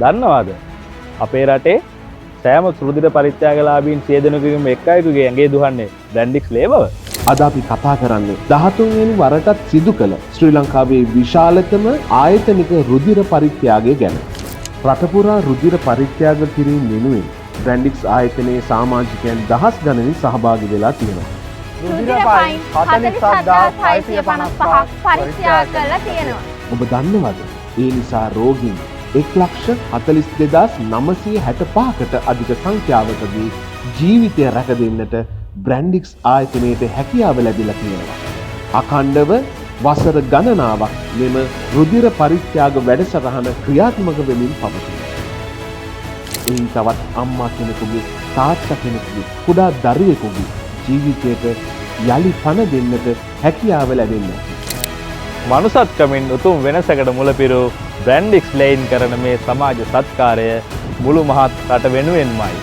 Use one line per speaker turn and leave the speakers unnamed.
දන්නවාද? අපේ රටේ සෑම රුධිර පරිත්‍යාගලාභීන් 100 දෙනෙකුගෙන්ම එක් අයෙකුගේ ඇඟේ දුහන්නේ බ්‍රැන්ඩික්ස් ලේ බව.
අද අපි කතා කරන්නේ 13 වෙනි වරටත් සිදු කළ ශ්‍රී ලංකාවේ විශාලතම ආයතනික රුධිර පරිත්‍යාගය ගැන. රටපුරා රුධිර පරිත්‍යාග කිරීම වෙනුවෙන් බ්‍රැන්ඩික්ස් ආයතනයේ සමාජිකයන් දහස් ගණනින් සහභාගී වෙලා තියෙනවා.
රුධිර පයින් 47,655ක් පරිත්‍යාග කරලා තියෙනවා.
ඔබ දන්නවද? ඒ නිසා රෝගීන් 1,42,965කට අධික සංඛ්‍යාවකගේ ජීවිතය රැක දෙන්නට බ්‍රැන්ඩික්ස් ආයතනයට හැකියාව ලැබිලා තියෙනවා. අඛණ්ඩව වසර ගණනාවක් මෙම රුධිර පරිත්‍යාග වැඩසටහන ක්‍රියාත්මක වෙමින් පවතී. එයින් තවත් අම්මා කෙනෙකුගේ, තාත්තා කෙනෙකුගේ, කුඩා දරුවෙකුගේ ජීවිතයට යලි පණ දෙන්නට හැකියාව ලැබෙන්න ඇති.
මනුසත්කමින් උතුම් වෙනසකට මුල පිරූ බ්‍රැන්ඩික්ස් ලෙයින් කරන මේ සමාජ සත්කාරය මුළු මහත් රට වෙනුවෙන්මයි.